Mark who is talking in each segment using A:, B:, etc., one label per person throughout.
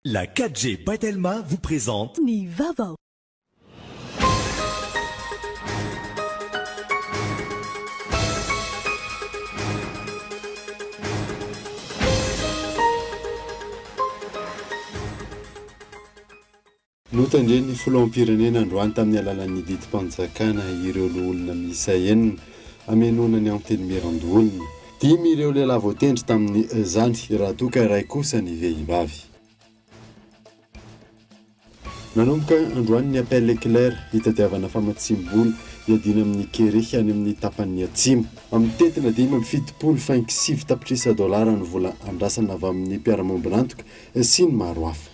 A: La 4G by Telma vous présente.
B: Ny vaovao.
C: Notendren'ny Filoham-pirenena androany tamin'ny alalan'ny didim-panjakana ireo loholona miisa enina hamenoana ny Antenimierandoholona. Dimy ireo lehilahy voatendry tamin'izany raha toa ka iray kosa ny vehivavy. Nanomboka androany ny appel éclair hitadiavana famatsiam-bola hiadiana amin'ny kere any amin'ny tapany atsimo. Mitentina 75 tapitrisa dolara ny vola andrasana avy amin'ny mpiara-miombon'antoka sy ny maro hafa.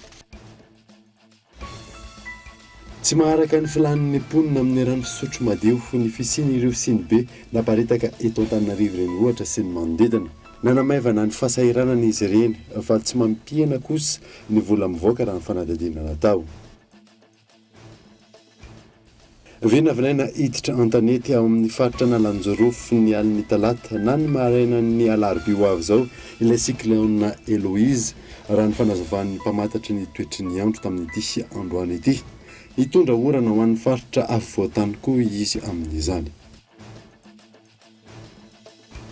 C: Tsy maharaka ny filàn'ny mponina amin'ny rano fisotro madio ny fisian'ireo sinibe naparitaka eto Antananarivo renivohitra sy ny manodidina. Nanamaivana ny fahasahiranana izy ireny fa tsy mampihena kosa ny vola mivoaka raha ny fanadihadiana natao. Vinavinaina hiditra an-tanety ao amin'ny faritra Analanjirofo ny alin'ny talata na ny marainan'ny alarobia ho avy izao ilay cyclone Eloise, raha ny fanazavan'ny mpamantatry ny toetry ny andro tamin'ity androany ity. Hitondra orana ho an'ny faritra afovoan-tany koa izy amin'izany.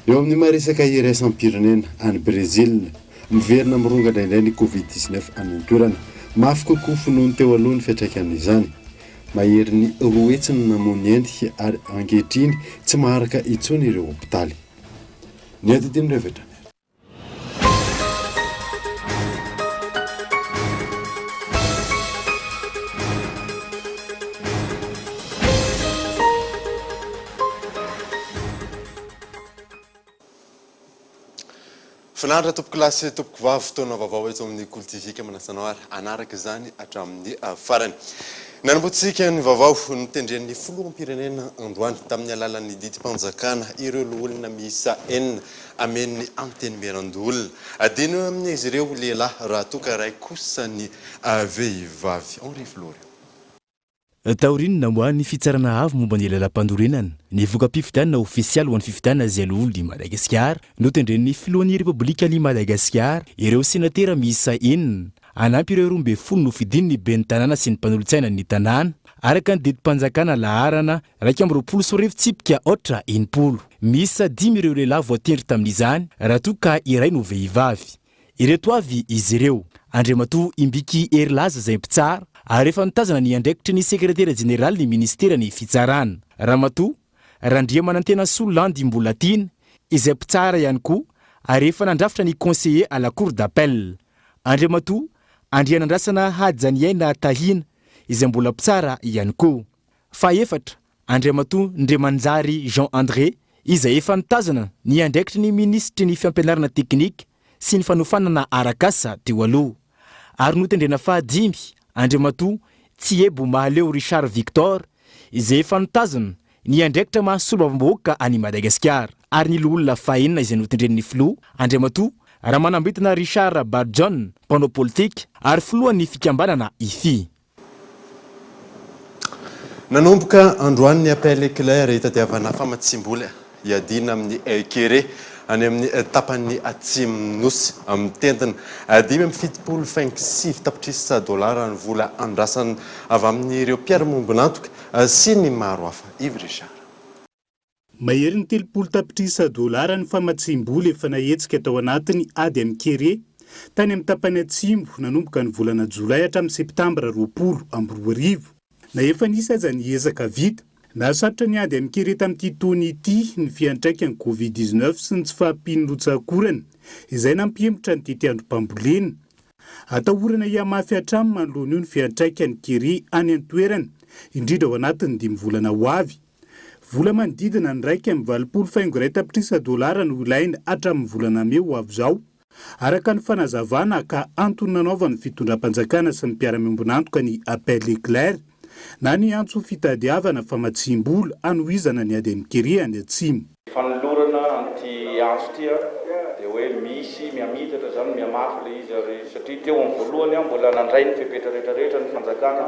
C: Eo amin'ny maha resaka iraisam-pirenena, any Brezila, miverina mirongatra indray ny Covid 19 any an-toerana. Mafy kokoa noho ny teo aloha ny fiantraikan'izany. Maherin'ny 200 ny namoy ny ainy ary ankehitriny tsy maharaka intsony ireo hopitaly. Ny adidin'ireo avy hatrany ary.
D: Finaritra tompokolahy sy tompokovavy, fotoana vaovao eto amin'ny Kolo TV ka manasa anao ary hanaraka izany hatramin'ny farany. Nanombohantsika ny vaovao notendren'ny filoham-pirenena androany tamin'ny alalan'ny didim-panjakana ireo loholona miisa enina amen'ny Antenimierandoholona. Adino amin'izy ireo lehilahy raha toa ka iray kosa ny vehivavy. Henri Florian.
E: Taorian'ny namoahan'ny Fitsarana Avo momba ny Lalàmpanorenana ny voka-pifidianana ofisialy ho an'ny fifidianana izay loholon'i Madagasikara, notendren'ny Filohan'ny Repoblikan'i Madagasikara ireo senatera miisa enina, hanampy ireo 12 nofidin'ny ben'ny tanàna sy ny mpanolotsainan'ny tanàna, araka ny didim-panjakana laharana 2021 tsipika aotra 60. Miisa dimy ireo lehilahy voatendry tamin'izany raha toa ka iray no vehivavy. Ireto avy izy ireo, Andriamatoa Imbiky Herilaza izay mpitsara ary efa nitazana ny andraikitry ny sekretera jeneralin'ny ministeran'ny fitsarana, Ramatoa Randriamanantenasoa Landy Mbolatiana izay mpitsara ihany koa ary efa nandrafitra ny conseiller à la cour d'appel, Andriamatoa Andrianandrasana Hajaniaina Tahina izay mbola mpitsara ihany koa. Fahefatra, Andriamatoa Ndremanjary Jean André, izay efa nitazona ny andraikitry ny minisitry ny fampianarana teknika sy ny fanofanana arak'asa teo aloha. Ary notendrena fahadimy, Andriamatoa Tsiebo Mahaleo Richard Victor, izay efa nitazona ny andraikitra maha solombavambahoaka an'i Madagasikara. Ary ny loholona fahenina izay notendren'ny filoha, Andriamatoa Ramanambintana Richard Barijaona, mpanao politika ary filohan'ny fikambanana IFI.
D: Nanomboka androany ny appel éclair hitadiavana famatsiam-bola hiadiana amin'ny kere any amin'ny tapany atsimon'ny Nosy. Mitentina 75 faingo 9 tapitrisa dolara ny vola andrasana avy amin'ireo mpiara-miombon'antoka sy ny maro hafa. Yves Richard.
F: Maherin'ny 30 tapitrisa dolara ny famatsiam-bola efa nahetsika tao anatin'ny ady amin'ny kere tany amin'ny tapany atsimo nanomboka ny volana jolay hatramin'ny septambra 2020. Na efa nisy aza ny ezaka vita, nahasarotra ny ady amin'ny kere tamin'ity taona ity ny fiantraikan'ny Covid 19 sy ny tsy fahampian'ny rotsak'orana izay nampihemotra ny tetiandrom-pambolena. Atahorana hihamafy hatrany manoloana io ny fiantraikan'ny kere any an-toerana, indrindra ao anatin'ny dimy volana ho avy. Vola manodidina ny 81 faingo 1 tapitrisa dolara no ilaina hatramin'ny volana mey ho avy izao, araka ny fanazavana ka antony nanaovan'ny fitondram-panjakana sy ny mpiara-miombon'antoka ny appel éclair na ny antso fitadiavana famatsiam-bola hanohizana ny ady amin'ny kere any atsimo.
G: Fanolorana an'ity antso ity dia hoe misy mihamidatra izany, mihamafy ilay izy ary satria teo amin'ny voalohany aho mbola nandray ny fepetra rehetra rehetra ny fanjakana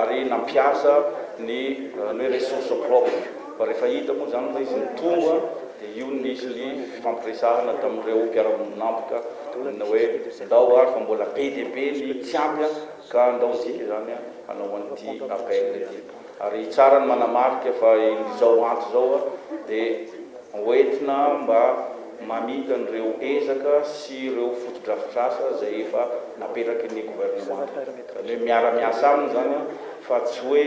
G: ary nampiasa ny ny hoe ressources propres fa rehefa hita moa izany fa izy nitombo dia. io no nisy ny fifampiresahana tamin'ireo mpiara-miombon'antoka ny hoe ndao ary fa mbola be dia be ny tsy ampy ka ndao isika izany hanao an'ity appel ity. Ary tsara ny manamarika fa izao antso izao dia hoentina mba mamita an'ireo ezaka sy ireo fotodrafitrasa izay efa napetraky ny governemanta. Izany hoe miara-miasa aminy izany fa tsy hoe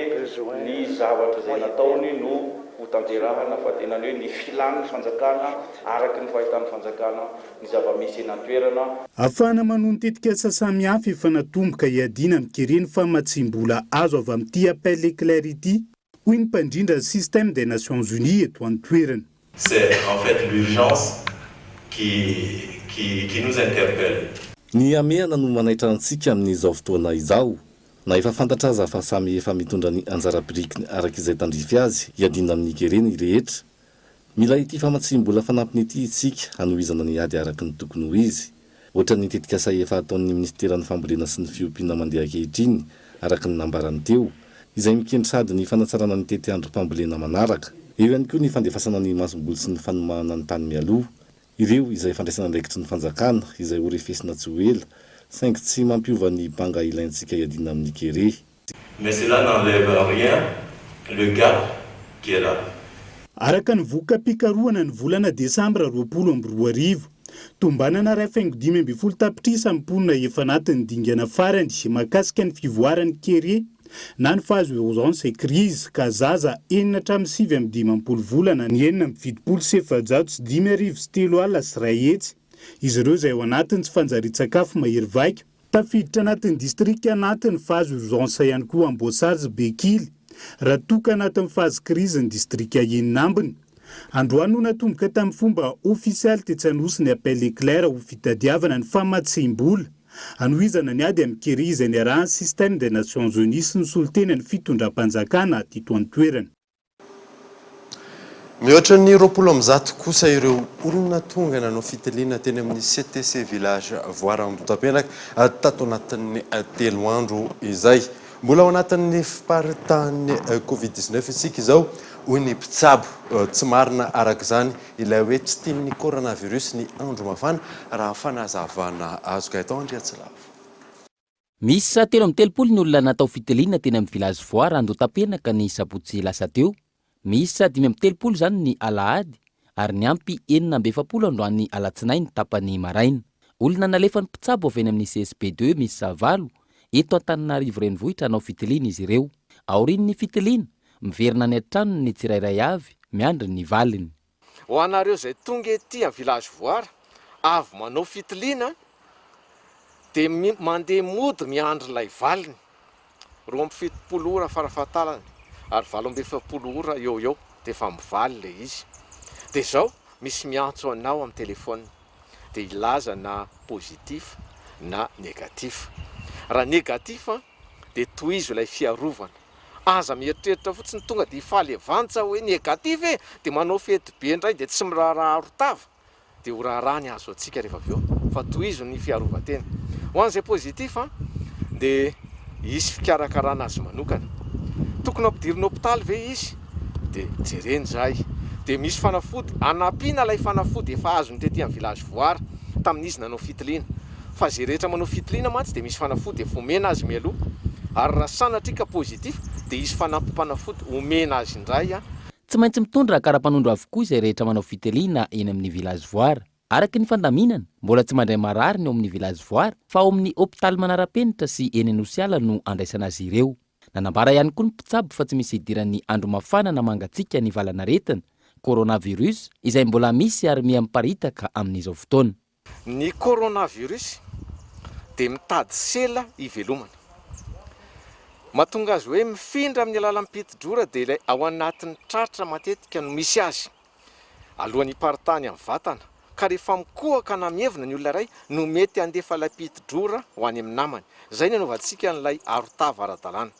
G: ny zavatra izay nataony no ho tanterahana fa tena ny hoe ny filan'ny fanjakana araka ny fahitan'ny fanjakana ny zava-misy eny an-toerana.
F: Ahafahana manohy ny tetikasa samihafa efa natomboka hiadiana amin'ny kere ny famatsiam-bola azo avy amin'ity appel éclair ity, hoy ny mpandrindra ny Système des Nations Unies eto an-toerana.
B: C'est en fait l'urgence qui qui qui nous interpelle.
H: Ny hamehana no manaitra antsika amin'izao fotoana izao. Na efa fantatra aza fa samy efa mitondra ny anjara birikiny araka izay tandrify azy hiadiana amin'ny kere ny rehetra. Mila ity famatsiam-bola fanampiny ity isika hanohizana ny ady araka ny tokony ho izy. Ohatran'ny tetikasa efa ataon'ny minisiteran'ny fambolena sy ny fiompiana mandeha ankehitriny, araka ny nambarany teo, izay mikendry sady ny fanatsarana ny tetiandrom-pambolena manaraka. Eo ihany koa ny fandefasana ny masomboly sy ny fanomanana ny tany mialoha. Ireo izay fandraisana andraikitry ny fanjakana, izay ho refesina tsy ho ela, saingy tsy mampiova ny banga ilaintsika hiadiana amin'ny kere.
B: Mais cela n'enlève rien le gap qui est là.
F: Araka ny voka-pikarohana ny volana desambra 2020, tombanana 1,15 tapitrisa ny mponina efa anatin'ny dingana farany mahakasika ny fivoaran'ny kere na ny phase urgence et crise ka zaza enina hatramin'ny 59 volana ny 476 501 izy ireo izay ao anatin'ny tsy fanjarian-tsakafo mahery vaika. Tafiditra anatin'ny distrika anatin'ny phase urgence ihany koa Amboasary sy Bekily, raha toa ka anatin'ny phase crise ny distrika enina ambiny. Androany no natomboka tamin'ny fomba ofisialy tetsy Anosy ny appel éclair ho fitadiavana ny famatsiam-bola hanohizana ny ady amin'ny kere izay niarahan'ny Système des Nations Unies sy ny solontena ny fitondram-panjakana teto an-toerana.
D: Mihoatra ny 120 kosa ireo olona tonga nanao fitiliana teny amin'ny CTC Village Voara Ambohitapenaka tato anatin'ny 3 andro izay. Mbola ao anatin'ny fiparitahan'ny Covid-19 isika izao, hoy ny mpitsabo. Tsy marina araka izany ilay hoe tsy tian'ny coronavirus ny andro mafana, raha fanazavana azo. Gaëtan Andriatsilavo.
E: Miisa 33 ny olona natao fitiliana teny amin'ny Village Voara Andohatapenaka ny sabotsy lasa teo. Miisa 35 izany ny alahady ary niampy 46 androany alatsinainy tapany maraina. Olona nalefan'ny mpitsabo avy eny amin'ny CSB deux miisa valo eto Antananarivo renivohitra hanao fitiliana izy ireo. Aorian'ny fitiliana, miverina any an-tranony ny tsirairay avy miandry ny valiny.
I: Ho anareo izay tonga ety amin'ny Village Voara avy manao fitiliana dia mandeha mody miandry ilay valiny, 72 ora farafahatarany ary 48 ora eo ho eo dia efa mivaly ilay izy. Dia izao misy miantso anao amin'ny téléphone dia hilaza na positif na négatif. Raha négatif dia tohizo ilay fiarovana. Aza mieritreritra fotsiny tonga dia hifaly evantsa hoe negatif e! Dia manao fety be indray dia tsy miraharaha arotava dia ho raharaha ny hahazo antsika rehefa avy eo fa tohizo ny fiarovan-tena. Ho an'izay positif dia hisy fikarakarana azy manokana. Tokony ampidirina hopitaly ve izy? Dia jerena izay. Dia misy fanafody hanampiana ilay fanafody efa azony tety amin'ny village Voara tamin'izy nanao fitiliana. Fa izay rehetra manao fitiliana mantsy dia misy fanafody efa omena azy mialoha ary raha sanatria ka positif dia hisy fanampim-panafody omena azy indray an.
E: Tsy maintsy mitondra kara-panondro avokoa izay rehetra manao fitiliana eny amin'ny Village Voara. Araka ny fandaminana, mbola tsy mandray marary ny ao amin'ny Village Voara fa ao amin'ny hopitaly manara-penitra sy eny Anosiala no andraisana azy ireo. Nanambara ihany koa ny mpitsabo fa tsy misy idiran'ny andro mafana na mangatsiaka ny valanaretina, coronavirus, izay mbola misy ary miha miparitaka amin'izao fotoana.
I: Ny coronavirus dia mitady sela hivelomana. Mahatonga azy hoe mifindra amin'ny alalan'ny piti-drora dia ilay ao anatin'ny tratra matetika no misy azy, alohan'ny hiparitahany amin'ny vatana, ka rehefa mikohaka na mievina ny olona iray no mety handefa ilay piti-drora ho any amin'ny namany. Izay ny anaovantsika an'ilay arotava ara-dalàna.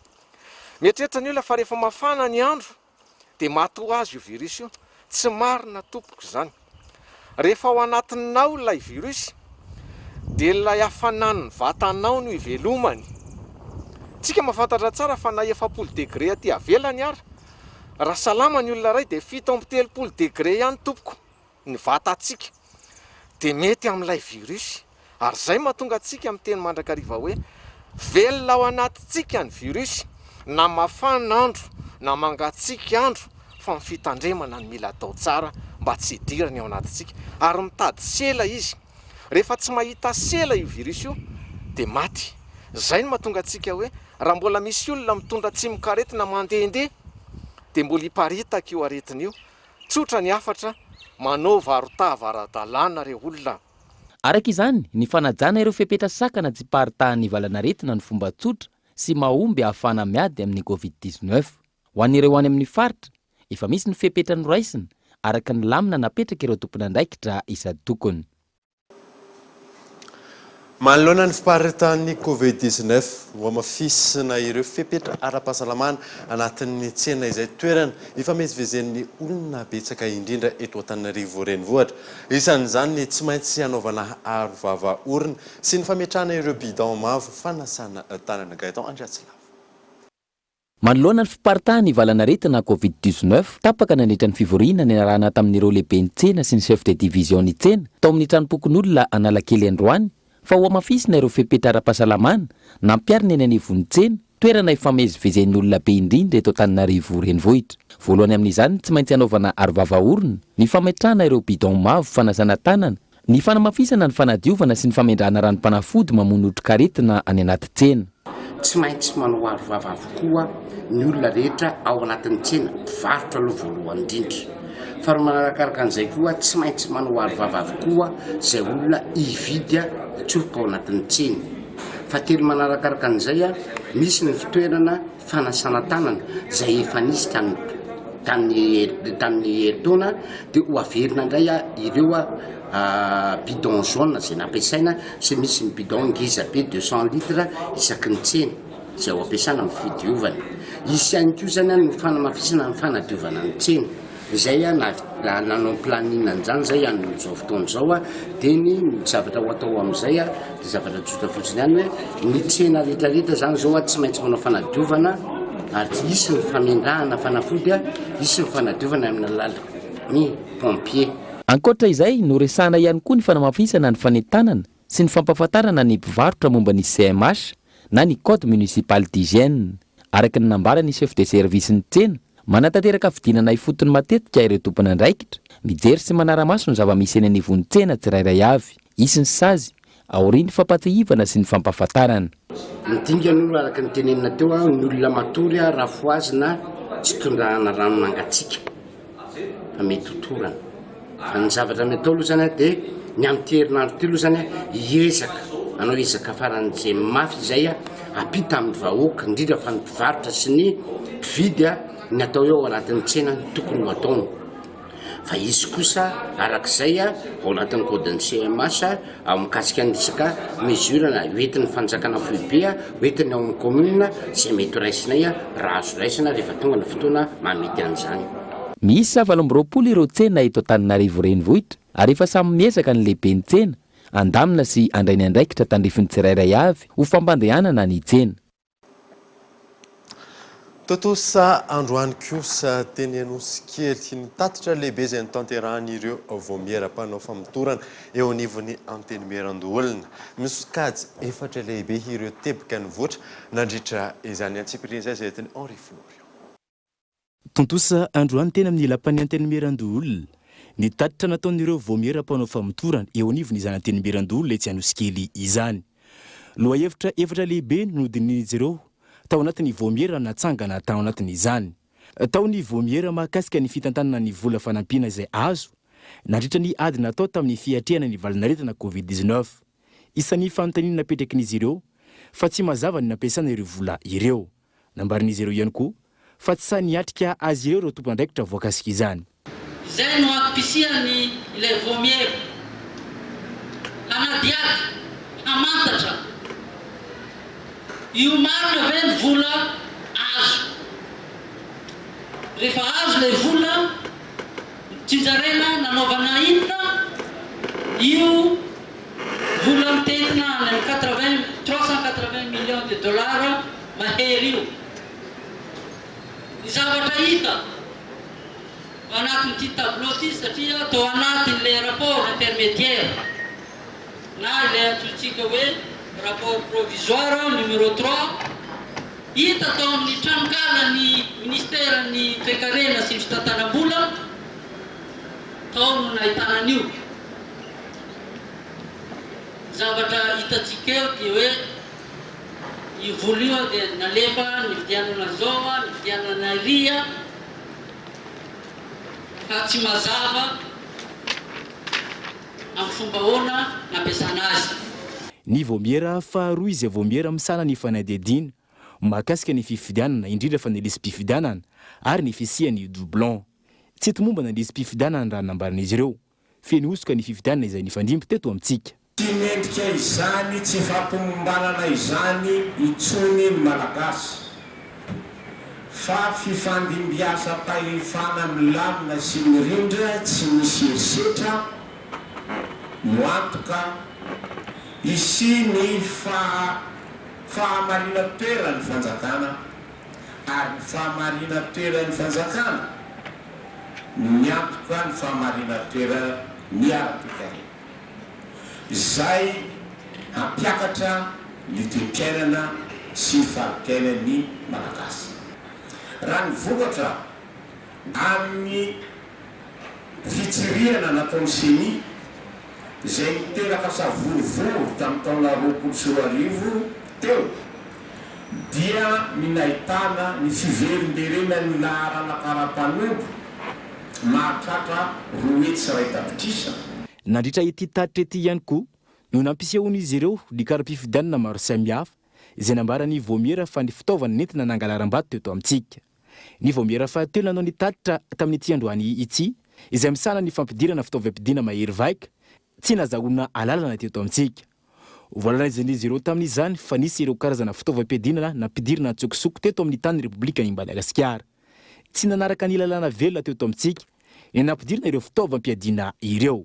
I: Mieritreritra ny olona fa rehefa mafana ny andro dia maty ho azy io virus io, tsy marina tompoko izany. Rehefa ao anatinao ilay virus dia ilay hafanan'ny vatanao no ivelomany. Tsika mahafantatra tsara fa na 40 degré aty avelany ary raha salama ny olona iray dia 37 degré ihany tompoko. ny vatantsika dia mety amin'ilay virus ary izay mahatonga antsika miteny mandrakariva hoe velona ao anatintsika ny virus na mafana andro na mangatsiaka andro fa ny fitandremana no mila atao tsara mba tsy hidirany ao anatintsika ary mitady sela izy Rehefa tsy mahita sela io virus io dia maty. Izay no mahatonga antsika hoe raha mbola misy olona mitondra tsimokaretina mandehandeha dia mbola hiparitaka io aretina io. Tsotra ny hafatra, manaova arotava ara-dalàna re olona.
J: Araka izany, ny fanajana ireo fepetra sakana tsy hiparitahan'ny valanaretina no fomba tsotra sy mahomby ahafahana miady amin'ny Covid 19. Ho an'ireo any amin'ny faritra, efa misy ny fepetra noraisina araka ny lamina napetrak'ireo tompon'andraikitra isan-tokony.
D: Manoloana ny fiparitahan'ny Covid 19, nohamafisina ireo fepetra ara-pahasalamana anatin'ny tsena izay toerana ifamezivezen'ny olona betsaka indrindra eto Antananarivo Renivohitra. Isan'izany ny tsy maintsy hanaovana arovava orona sy ny fametrahana ireo bidon mavo fanasana tanana. Gaëtan Andriatsilavo.
J: Manoloana ny fiparitahan'ny valanaretina Covid 19, tapaka nandritra ny fivoriana niarahana tamin'ireo lehiben'ny tsena sy ny chef de division ny tsena tao amin'ny tranompokonolona Analakely androany fa hohamafisina ireo fepetra ara-pahasalamana nampiharina eny anivon'ny tsena, toerana ifamezivezen'ny olona be indrindra eto Antananarivo renivohitra. Voalohany amin'izany tsy maintsy hanaovana arovava orona, ny fametrahana ireo bidon mavo fanasana tanana, Ny fanamafisana ny fanadiovana sy ny famendrahana ranom-panafody mamono otrikaretina any anaty tsena.
K: Tsy maintsy manao aro vava avokoa ny olona rehetra ao anatin'ny tsena, mpivarotra aloha voalohany indrindra. Faharoa manarakaraka an'izay koa, tsy maintsy manao aro vava avokoa izay olona hividy hitsofoka ao anatin'ny tsena. Fahatelo manarakaraka an'izay, misy ny fitoerana fanasana tanana izay efa nisy tany tamin'ny tamin'ny herintaona dia ho averina indray ireo bidon jaune izay nampiasaina sy misy ny bidon ngeza be 200 litres isaky ny tsena izay ho ampiasana amin'ny fidiovana. Hisy ihany koa izany ny fanamafisana ny fanadiovana ny tsena. Izay na nanao planning an'izany izay amin'izao fotoana izao dia ny zavatra ho atao amin'izay dia zavatra tsotra fotsiny ihany hoe ny tsena rehetra rehetra izany izao tsy maintsy manao fanadiovana ary tsy hisy ny famendrahana fanafody, hisy ny fanadiovana amin'ny alalan'ny pompier.
J: Ankoatra izay, noresahana ihany koa ny fanamafisana ny fanentanana sy ny fampahafantarana ny mpivarotra momba ny CMH na ny Code Municipal d'Hygiène. Araka ny nambaran'ny chef de service ny tsena, manatanteraka fidinana ifotony matetika ireo tompon'andraikitra, mijery sy manara-maso ny zava-misy eny anivon'ny tsena tsirairay avy. Hisy ny sazy, aorian'ny fampahatsiahivana sy ny fampahafantarana.
K: Ny dingana aloha araka ny tenenina teo, ny olona matory raha fohazina tsy tondrahana rano mangatsiaka. fa mety ho torana. Fa ny zavatra ny atao aloha zany dia ny amin'ity herinandro ity aloha zany hiezaka hanao ezaka faran'izay mafy izay hampita amin'ny vahoaka, indrindra fa ny mpivarotra sy ny mpividy ny atao hoe ao anatin'ny tsena ny tokony ho ataony. Fa hisy kosa arak'izay ao anatin'ny code ny CMH ao mikasika ny resaka mesure na hoentin'ny fanjakana foibe, hoentin'ny ao amin'ny commune izay mety ho raisinay raha azo raisina rehefa tonga ny fotoana mahamety an'izany.
J: Miisa 28 ireo tsena eto Antananarivo Renivohitra ary efa samy miezaka ny lehiben'ny tsena handamina sy handray ny andraikitra tandrifin'ny tsirairay avy ho fampandehanana ny tsena.
D: Tontosa androany kosa teny Anosikely ny tatitra lehibe izay notanterahan'ireo vaomiera mpanao famotorana eo anivon'ny Antenimierandoholona. Misokajy efatra lehibe ireo teboka nivoatra nandritra izany antsipiriany izay izay entin'i Henri Florian.
E: Tontosa androany teny amin'ny Lapan'ny Antenimierandoholona ny tatitra nataon'ireo vaomiera mpanao famotorana eo anivon'izany Antenimierandoholona etsy Anosikely izany. Lohahevitra efatra lehibe no nodinihin'izy ireo tao anatin'ny vaomiera natsangana tao anatin'izany. Tao ny vaomiera mahakasika ny fitantanana ny vola fanampiana izay azo nandritra ny ady natao tamin'ny fiatrehana ny valanaretina Covid 19. Isan'ny fanontaniana napetrakin'izy ireo fa tsy mazava ny nampiasana ireo vola ireo. Nambaran'izy ireo ihany koa fa tsy sahy niatrika azy ireo ireo tompon'andraikitra voakasik'izany.
L: Izay no antom-pisian'ny ilay vaomiera, hanadihady, hamantatra io marina ve ny vola azo. Rehefa azo ilay vola, notsinjaraina nanaovana inona io vola mitentina any amin'ny quatre-vingt, 380 millions de dollars mahery io. Ny zavatra hita. anatin'ity tableau ity satria tao anatin'ilay rapport intermédiaire na ilay antsointsika hoe rapport provisoire numéro trois hita tao amin'ny tranokalan'ny minisiteran'ny toekarena sy ny fitantanam-bola tao no nahitana an'io. Ny zavatra hitantsika eo dia hoe io vola io dia nalefa nividianana an'izao, nividianana iry ka tsy mazava amin'ny fomba ahoana nampiasana azy.
E: Ny vaomiera faharoa izay vaomiera misahana ny fanadihadiana mahakasika ny fifidianana indrindra fa ny lisi-pifidianana ary ny fisian'ny doublon. Tsy tomombana ny lisi-pifidianana raha ny nambaran'izy ireo. Feno hosoka ny fifidianana izay nifandimby teto amintsika.
M: Tsy mendrika izany tsy fampomombanana izany intsony ny Malagasy fa fifandimbiasam-pahefana milamina sy mirindra tsy misy herisetra no antoka hisian'ny faha fahamarinan-toeran'ny fanjakana ary ny fahamarinan-toeran'ny fanjakana no miantoka ny fahamarinan-toeran'ny ara-toekarena izay hampiakatra ny toe-piainana sy ny fari-piainan'ny Malagasy. Raha ny vokatra amin'ny fitsirihana nataon'ny Ceni izay niteraka savorovoro tamin'ny taona 2020 teo dia ny nahitana ny fiverimberenan'ny laharana kara-panondro mahatratra 201 tapitrisa.
E: Nandritra ity tatitra ity ihany koa no nampisehoan'izy ireo ny kara-pifidianana maro samihafa izay nambaran'ny Vaomiera fa ny fitaovana nentina nangalaram-bato teto amintsika. Ny Vaomiera fahatelo nanao ny tatitra tamin'ity androany ity izay misahana ny fampidirana fitaovam-pidiana mahery vaika tsy nazahoana alalana teto amintsika. Voalazan'izy ireo tamin'izany fa nisy ireo karazana fitaovam-piadiana nampidirina an-tsokosoko teto amin'ny tanin'ny Repoblikan'i Madagasikara. Tsy nanaraka ny lalàna velona teto amintsika ny nampidirina ireo fitaovam-piadiana ireo.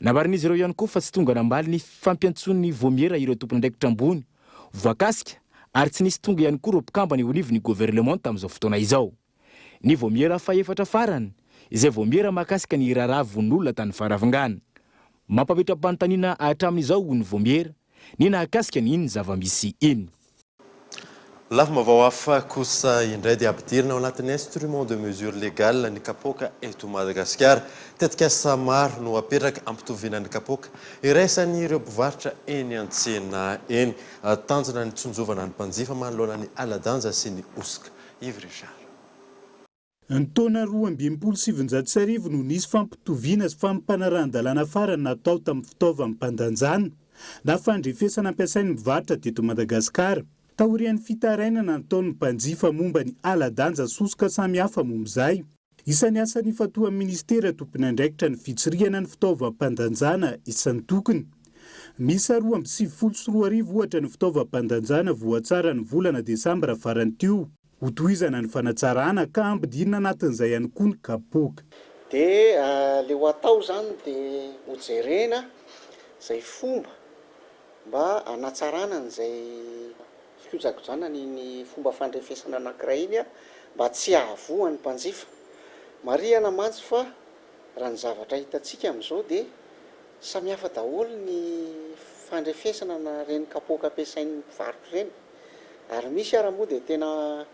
E: Nambaran'izy ireo ihany koa fa tsy tonga namaly ny fampiantsoan'ny Vaomiera ireo tompon'andraikitra ambony voakasika ary tsy nisy tonga ihany koa ireo mpikambana eo anivon'ny governemanta amin'izao fotoana izao. Ny vaomiera fahefatra farany, izay vaomiera mahakasika ny raharaha vononolona tany Farafangana. Mampametra-panontaniana hatramin'izao hoy ny vaomiera, ny nahakasika an'iny zava-misy iny.
D: Lafim-baovao hafa kosa indray dia ampidirina ao anatin'ny instrument de mesure légale ny kapoaka eto Madagasikara. Tetikasa maro no apetraka hampitoviana ny kapoaka iraisan'ireo mpivarotra eny an-tsena eny. Tanjona ny tsinjovana ny mpanjifa manoloana ny hala-danja sy ny hosoka. Yves Richard.
F: Ny taona 1962 no nisy fampitoviana sy fampanarahan-dalàna farany natao tamin'ny fitaovam-pandanjana na fandrefesana ampiasain'ny mpivarotra teto Madagasikara, taorian'ny fitarainana nataon'ny mpanjifa momba ny hala-danja sosoka samihafa momba izay. Isan'ny asa nifantohan'ny minisitera tompon'andraikitra ny fitsirihana ny fitaovam-pandanjana isan-tokony. Miisa 2092 ohatra ny fitaovam-pandanjana voatsara ny volana desambra farany teo. Hotohizana ny fanatsarana ka ampidirina anatin'izay ihany koa ny kapoaka.
N: Dia le ho atao izany dia hojerena izay fomba mba hanatsarana an'izay fikojakojana an'iny fomba fandrefesana anankiray iny mba tsy hahavoa ny mpanjifa. Marihana mantsy fa raha ny zavatra hitantsika amin'izao dia samihafa daholo ny fandrefesana na ireny kapoaka ampiasain'ny mpivarotra ireny. Ary misy ara moa dia tena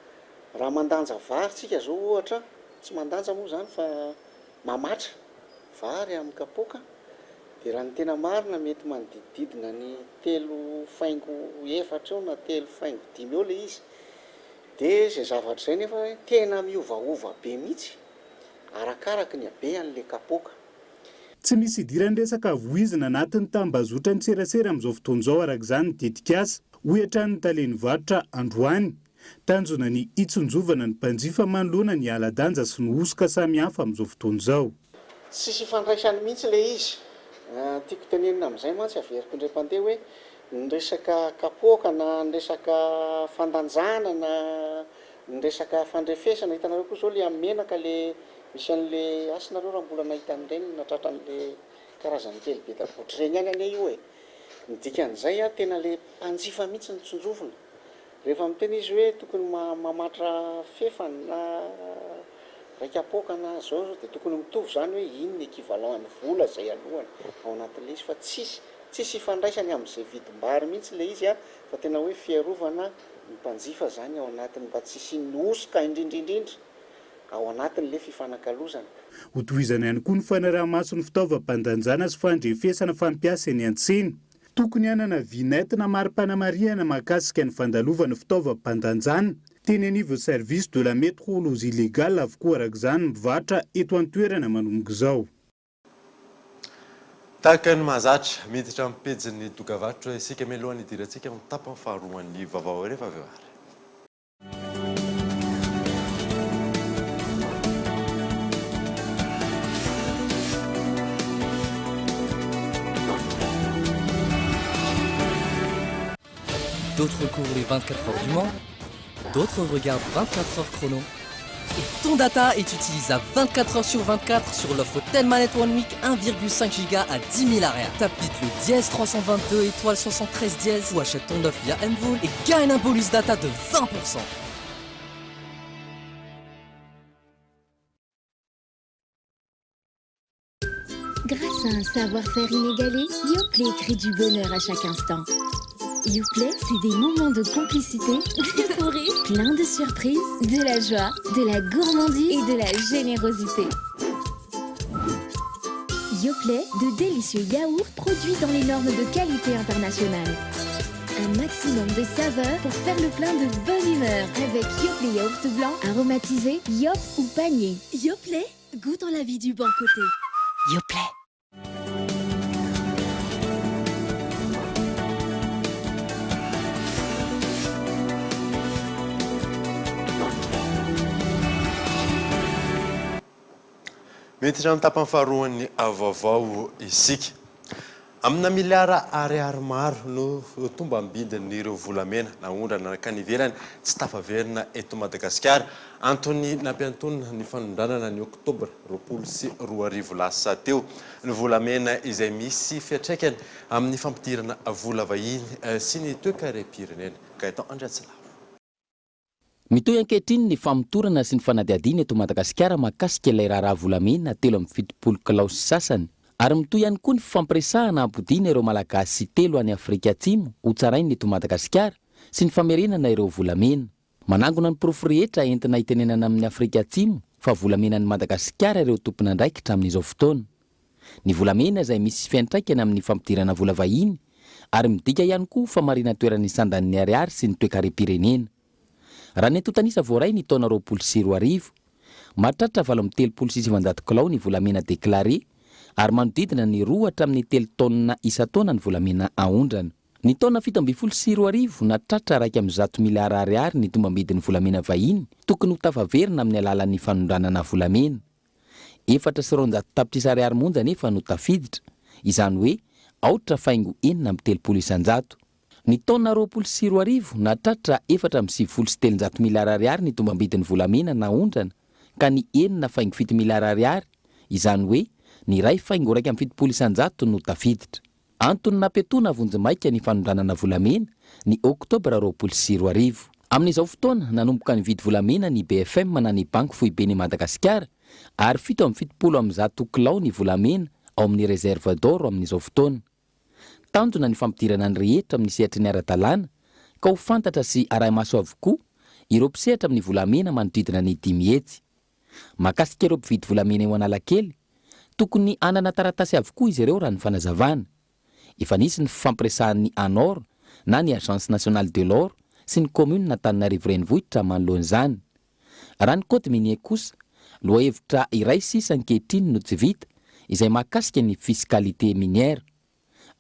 N: raha mandanja vary tsika zao ohatra, tsy mandanja moa zany fa mamatra vary amin'ny kapoaka dia raha ny tena marina mety manodidididina ny 3,4 eo na 3,5 eo le izy, dia izay zavatra izay nefa tena miovaova be mihitsy arakaraky ny habean'le kapoaka.
F: Tsy misy idiran'ny resaka voizina anatin'ny tambazotran-tserasera amin'izao fotoana izao araka izany ny tetikasa, hoy hatrany ny talen'ny varotra androany. Tanjona ny hitsinjovana ny mpanjifa manoloana ny hala-danja sy ny hosoka samihafa amin'izao fotoana izao.
N: Tsisy ifandraisany mihitsy ilay izy. Tiako tenenina amin'izay mantsy averiko indray mpandeha hoe ny resaka kapoaka na ny resaka fandanjana na ny resaka fandrefesana, hitanareo koa izao ilay amin'ny menaka ilay Misy an'le asa nareo raha mbola nahita an'ireny na tratran'le karazany kely be dabotry ireny ihany anie io e! Ny dikan'izay a tena le mpanjifa mihitsy no tsinjovina. Rehefa miteny izy hoe tokony mamatra fefany na Iray kapoaka na zao zao dia tokony mitovy zany hoe iny ny equivalent ny vola zay alohany ao anatin'ilay izy fa tsisy tsisy ifandraisany amin'izay vidim-bary mihitsy ilay izy fa tena hoe fiarovana ny mpanjifa zany ao anatiny mba tsy hisian'ny hosoka indrindra indrindra ao anatin'ilay fifanakalozana.
F: Hotohizana ihany koa ny fanaraha-maso ny fitaovam-pandanjana sy fandrefesana fampiasa eny an-tsena. Tokony hanana vignette na mari-panamarihana mahakasika ny fandalovan'ny fitaovam-pandanjana teny anivon'ny Service de la Métrologie Légale avokoa araka izany ny mpivarotra eto an-toerana manomboka izao.
D: Tahaka ny mahazatra, miditra amin'ny pejin'ny dokavarotra isika mialohan'ny hidirantsika amin'ny tapany faharoan'ny vaovao rehefa avy eo ary.
O: D'autres courent les 24 heures du Mans, d'autres regardent 24 heures chrono. Et ton data est utilisable 24 heures sur 24 sur l'offre Telmanet One Week 1,5 giga à 10 000 arrière. Tape vite le dièse 322 étoile 73 dièse ou achète ton offre via MVola et gagne un bonus data de 20%.
P: Grâce à un savoir-faire inégalé, Yoplait crée du bonheur à chaque instant. Yoplait, c'est des moments de complicité, de fou rire, plein de surprises, de la joie, de la gourmandise et de la générosité. Yoplait, de délicieux yaourts produits dans les normes de qualité internationale. Un maximum de saveurs pour faire le plein de bonne humeur avec Yoplait yaourt blanc, aromatisé, yop ou panier. Yoplait, goûte en la vie du bon côté. Yoplait.
D: Miditra amin'ny tapany faharoan'ny vaovao isika. Amina miliara ariary maro no tombam-bidin'ireo volamena naondrana nankany ivelany tsy tafaverina eto Madagasikara. Antony nampiantonina ny fanondranana ny oktobra 2020 lasa teo ny volamena izay misy fiantraikany amin'ny fampidirana vola vahiny sy ny toekarem-pirenena. Gaëtan Andriatsilavo.
J: Mitohy ankehitriny ny famotorana sy ny fanadihadiana eto Madagasikara mahakasika ilay raharaha volamena 73 kilao sy sasany ary mitohy ihany koa ny fifampiresahana hampodiana ireo Malagasy telo any Afrika Atsimo hotsaraina eto Madagasikara sy ny famerenana ireo volamena. Manangona ny porofo rehetra entina hitenenana amin'i Afrika Atsimo fa volamenan'i Madagasikara ireo tompon'andraikitra amin'izao fotoana. Ny volamena izay misy fiantraikany amin'ny fampidirana vola vahiny ary midika ihany koa famarinan-toeran'ny sandan'ny ariary sy ny toekarem-pirenena. Raha ny antontan'isa voaray ny taona 2020, mahatratra 938 kilao ny volamena déclaré ary manodidina ny roa hatramin'ny telo taonina isan-taona ny volamena aondrana. Ny taona 2017, nahatratra 101 miliara ariary ny tombambidin'ny volamena vahiny tokony ho tafaverina amin'ny alalan'ny fanondranana volamena. 204 tapitrisa ariary monja anefa no tafiditra, izany hoe aotra faingo 36%. Ny taona 2020, nahatratra 394 miliara ariary ny tombambidin'ny volamena naondrana ka ny enina faingo fito miliara ariary, izany hoe ny iray faingo 71% no tafiditra. Antony nampiatoana vonjimaika ny fanondranana volamena ny oktobra 2020. Amin'izao fotoana, nanomboka nividy volamena ny BFM na ny Banky Foiben'i Madagasikara ary 177 kilao ny volamena ao amin'ny Réserve d'or amin'izao fotoana. Tanjona ny fampidirana ny rehetra amin'ny sehatry ny ara-dalàna ka ho fantatra sy arahi-maso avokoa ireo mpisehatra amin'ny volamena manodidina ny 500. Mahakasika ireo mpividy volamena eo Analakely, tokony hanana taratasy avokoa izy ireo raha ny fanazavana. Efa nisy ny fifampiresahan'ny ANOR na ny Agence Nationale de l'Or sy ny Commune Antananarivo Renivohitra manoloana izany. Raha ny Code minier kosa, lohahevitra iray sisa ankehitriny no tsy vita izay mahakasika ny fiscalité minière.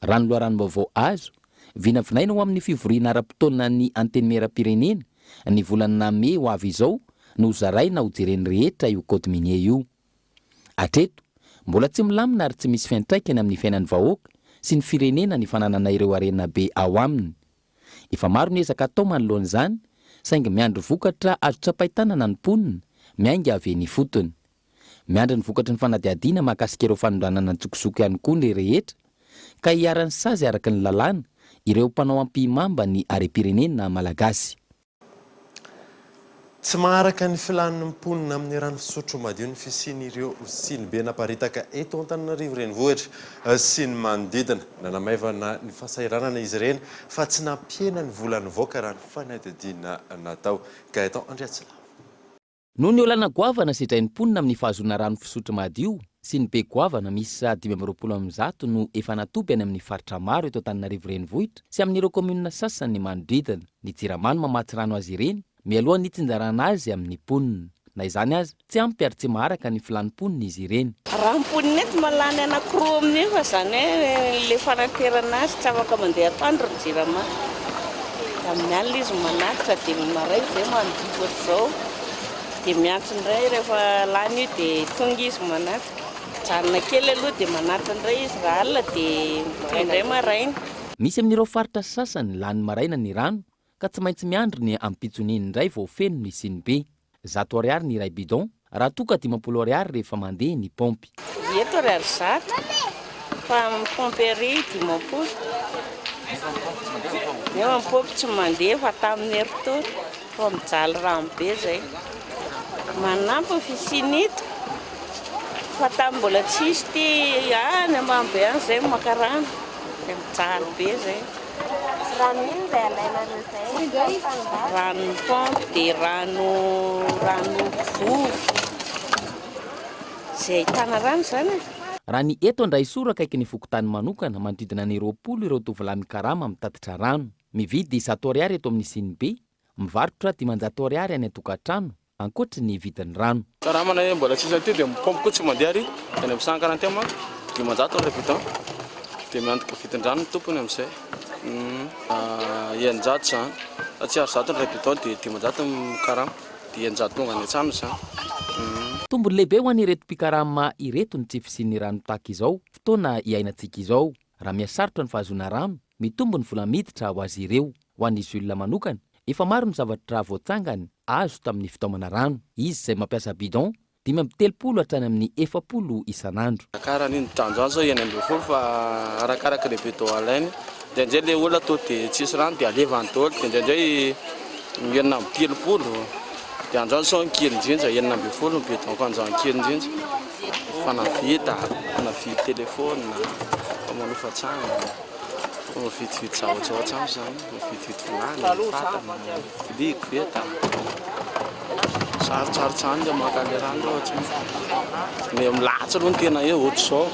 J: Raha ny loharanom-baovao azo, vinavinaina ho amin'ny fivoriana ara-potoanan'ny Antenimierampirenena ny volana mey ho avy izao no hozaraina hojeren'ny rehetra io code minier io. Hatreto, mbola tsy milamina ary tsy misy fiantraikany amin'ny fiainan'ny vahoaka sy ny firenena ny fananana ireo harena be ao aminy. Efa maro ny ezaka atao manoloana izany saingy miandry vokatra azo tsapain-tanana ny mponina miainga avy eny ifotony. Miandry ny vokatry ny fanadihadiana mahakasika ireo fanondranana an-tsokosoko ihany koa ny rehetra ka iharan'ny sazy araka ny lalàna ireo mpanao ampihimamba ny harem-pirenena malagasy.
D: Tsy maharaka ny filàn'ny mponina amin'ny rano fisotro madio ny fisian'ireo sinibe naparitaka eto Antananarivo Renivohitra sy ny manodidina. Nanamaivana ny fahasahiranana izy ireny fa tsy nampihena ny vola nivoaka raha ny fanadihadiana natao. Gaëtan Andriatsilavo.
J: Noho ny olana goavana sedrain'ny mponina amin'ny fahazoana rano fisotro madio, sinibe goavana miisa 125 no efa natoby any amin'ny faritra maro eto Antananarivo Renivohitra sy amin'ireo kaominina sasany manodidina. Ny Jirama no mamatsy rano azy ireny mialohan'ny hitsinjarana azy amin'ny mponina. Na izany aza, tsy ampy ary tsy maharaka ny filàn'ny mponina izy ireny.
Q: Raha mponina eto mahalany anankiroa amin'io fa izany hoe ilay fanaterana azy tsy afaka mandeha atoandro ny jirama. Dia amin'ny alina izy manatitra dia ny maraina izay mandidy ohatr'izao dia miantso indray rehefa lany io dia tonga izy manatitra. Mijanona kely aloha dia manatitra indray izy raha alina dia tonga indray maraina.
J: Misy amin'ireo faritra sasany lany maraina ny rano ka tsy maintsy miandry ny ampitson'iny indray vao feno ny sinibe. 100 ariary ny iray bidon, raha toa ka 50 ariary rehefa mandeha ny paompy.
Q: Eto ariary 100, fa amin'ny paompy ary 50. Nefa ny paompy tsy mandeha fa tamin'ny herintaona, fa mijaly rano be izay. Manampy ny fisian'ito, fa tamin'ny mbola tsisy ity, any ambany be any izay maka rano, dia mijaly be izay.
R: Rano inona izay alainareo izay?
Q: Rano paompy dia rano rano vovo. Izay ahitana rano izany e.
J: Raha ny eto Andraisoro akaiky ny fokontany manokana, manodidina ny 20 ireo tovolahy mikarama mitatitra rano. Mividy 100 ariary eto amin'ny sinibe, mivarotra 500 ariary any an-tokantrano, ankoatry ny vidin'ny rano.
S: Karamana hoe mbola tsisy aty dia ny paompy koa tsy mandeha ary dia any amin'ny cent quarante et un manko 500 ny bidon dia miantoka vidin-drano ny tompony amin'izay 600 izany fa tsy ary 100 ny iray bidon dia 500 ny karama dia 600 tonga any an-trano izany.
J: Tombony lehibe ho an'ireto mpikarama ireto ny tsy fisian'ny rano tahaka izao fotoana iainantsika izao. Raha mihasarotra ny fahazoana rano, mitombo ny vola miditra ho azy ireo. Ho an'i Jules manokana, efa maro ny zavatra voatsangany azo tamin'ny fitaomana rano. Izy izay mampiasa bidon 35 hatrany amin'ny 40 isan'andro.
S: Karaha ny tanjo azy zao 16 fa arakaraka le bidon alainy, indraindray le olona to de tsisy rano de alevany daholo de indraindray 36 de androany zao ny kely indrindra 16 ny bidon ko androany kely indrindra fa navita fa navidy telephone fa manofa trano fa mividividy zavatra ao an-trano zany mividividy vilany fatana vilia koveta sarotsarotra any le maka le rano raha ohatra hoe milatsa aloha ny tena eo ohatr'izao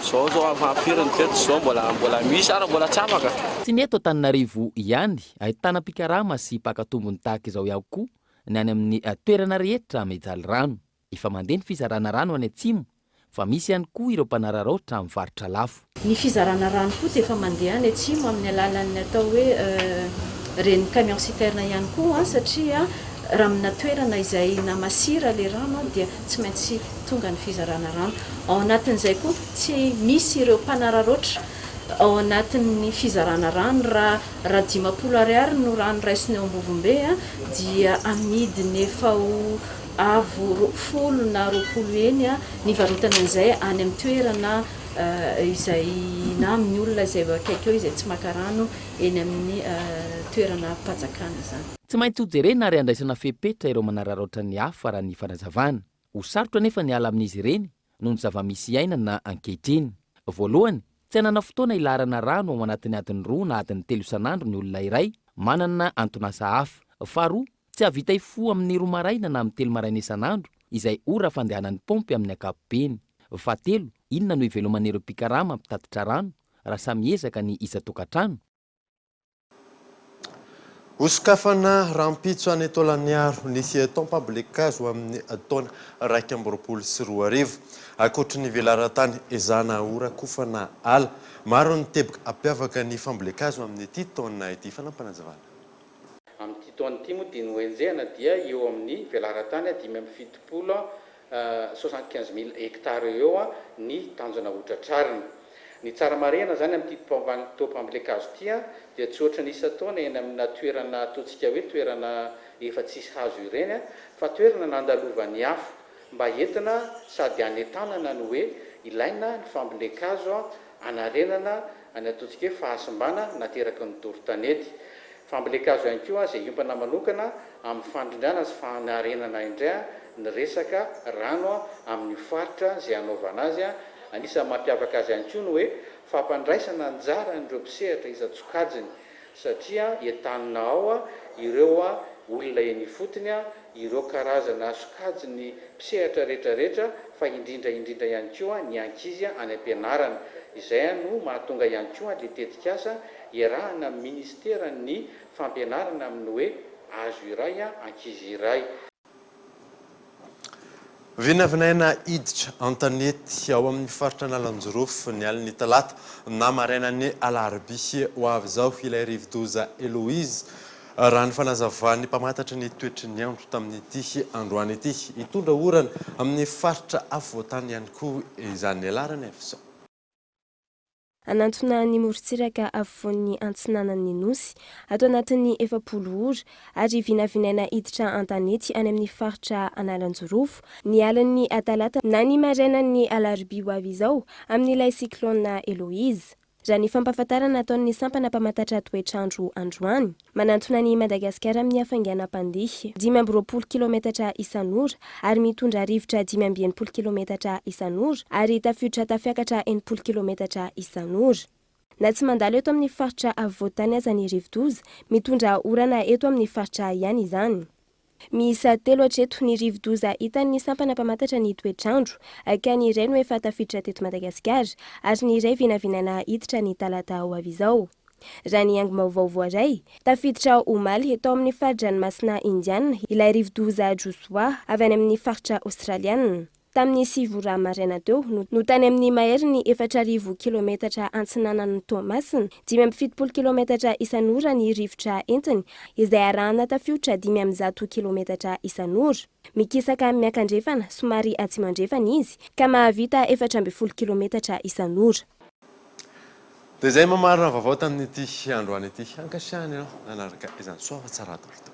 S: zao zao afahafiry ny teto zao mbola mbola misy ary mbola tsy afaka.
J: Tsy ny eto Antananarivo ihany, ahitana mpikarama sy mpaka tombony tahaka izao ihany koa ny any amin'ny toerana rehetra mijaly rano. Efa mandeha ny fizarana rano any atsimo fa misy ihany koa ireo mpanararaotra mivarotra lafo.
T: Ny fizarana rano koa dia efa mandeha any atsimo amin'ny alalan'ny atao hoe ireny camion citerne ihany koa satria raha amina toerana izay na masira ilay rano dia tsy maintsy tonga ny fizarana rano. Ao anatin'izay koa tsy misy ireo mpanararaotra ao anatin'ny fizarana rano. Raha raha 50 ariary no rano raisina eo Ambovombe dia amidiny efa ho avo 20 na 20 heny ny varotana an'izay any amin'ny toerana izay na amin'ny olona izay eo akaiky eo izay tsy maka rano eny amin'ny toerana am-panjakana izany.
J: Tsy maintsy hojerena ary andraisana fepetra ireo manararaotra ny hafa raha ny fanazavana. Ho sarotra anefa ny hiala amin'izy ireny noho ny zava-misy iainana ankehitriny. Voalohany, tsy hanana fotoana hilaharana rano ao anatin'ny adiny roa na adiny telo isan'andro ny olona iray manana anton'asa hafa. Faharoa, tsy hahavita hifoha amin'ny roa maraina na amin'ny telo maraina isan'andro, izay ora fandehanan'ny paompy amin'ny ankapobeny. Fahatelo, inona no hiveloman'ireo mpikarama mpitatitra rano raha samy miezaka ny isan-tokantrano?
D: Hosokafana rahampitso any Taolagnaro ny taom-pambolen-kazo amin'ny taona 2021. Ankoatry ny velaran-tany ezahana horakofana ala, maro ny teboka hampiavaka ny fambolen-kazo amin'ity taona ity. Fanampinazavana.
U: Amin'ity taona ity moa dia ny hoenjehina dia eo amin'ny velaran-tany 75, 75 mille hectares eo eo ny tanjona hotratrarina. Ny tsara marihana izany amin'ity taom-pambolen-kazo ity dia tsy ohatran'ny isan-taona eny amina toerana ataontsika hoe toerana efa tsisy hazo ireny fa toerana nandalovan'ny afo mba entina sady hanentanana ny hoe ilaina ny fambolen-kazo hanarenana ny ataontsika hoe fahasimbana nateraky ny doro tanety. Fambolen-kazo ihany koa izay hiompana manokana amin'ny fandrindrana sy fanarenana indray ny resaka rano amin'io faritra izay hanaovana azy. Anisan'ny mampiavaka azy ihany koa ny hoe fampandraisana anjara an'ireo mpisehatra isan-tsokajiny satria entanina ao ireo olona eny ifotony, ireo karazana sokajin'ny mpisehatra rehetrarehetra fa indrindra indrindra ihany koa ny ankizy any am-pianarana. Izay no mahatonga ihany koa ilay tetikasa iarahana amin'ny minisiteran'ny fampianarana amin'ny hoe hazo iray ankizy iray.
D: Vinavinaina hiditra an-tanety ao amin'ny faritra Analanjirofo ny alin'ny talata na marainan'ny alarobia ho avy izao ilay rivodoza Eloise, raha ny fanazavan'ny mpamantatra ny toetry ny andro tamin'ity androany ity. Hitondra orana amin'ny faritra afovoan-tany ihany koa izany laharana izao.
R: Hanantona ny morontsiraka afovoan'ny antsinanan'ny Nosy ato anatin'ny 40 ora ary vinavinaina hiditra an-tanety any amin'ny faritra Analanjirofo ny alin'ny talata na ny marainan'ny alarobia ho avy izao amin'ilay cyclone Eloise. Raha ny fampahafantarana ataon'ny sampana mpamantatra toetr'andro androany. Manantona an'i Madagasikara amin'ny hafainganam-pandeha 25 kilometatra isan'ora ary mitondra rivotra 65 kilometatra isan'ora ary tafiotra tafiakatra 60 kilometatra isan'ora. Na tsy mandalo eto amin'ny faritra afovoan-tany aza ny rivodoza, mitondra orana eto amin'ny faritra ihany izany. Miisa telo hatreto ny rivodoza hitan'ny sampana mpamantatra ny toetr'andro, ka ny iray no efa tafiditra teto Madagasikara ary ny iray vinavinaina hiditra ny talata ho avy izao. Raha ny angom-baovao voaray, tafiditra omaly tao amin'ny fari-dranomasina Indiana ilay rivodoza Joshua avy any amin'ny faritra Aostraliana. Tamin'ny sivy ora maraina teo no no tany amin'ny maherin'ny 4000 kilometatra antsinanan'i Toamasina, 75 kilometatra isan'ora ny rivotra entiny, izay arahana tafiotra 105 kilometatra isan'ora. Mikisaka miankandrefana somary atsimo andrefana izy, ka mahavita 14 kilometatra isan'ora.
D: Dia izay mamarana vaovao tamin'ity androany ity. Ankasitrahana ianao nanaraka izany. Soava tsara daholo tompoko.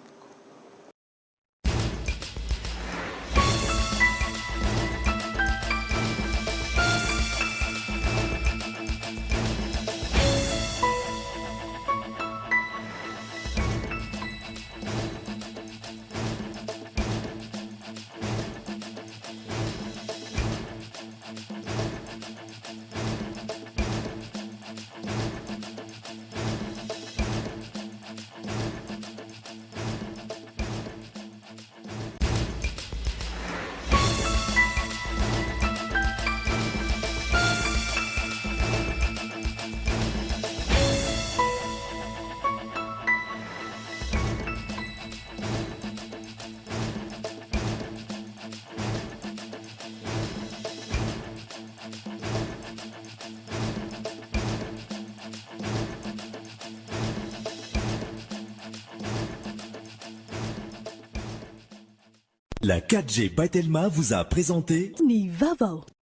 A: La 4G by Telma vous a présenté
V: Ny vaovao.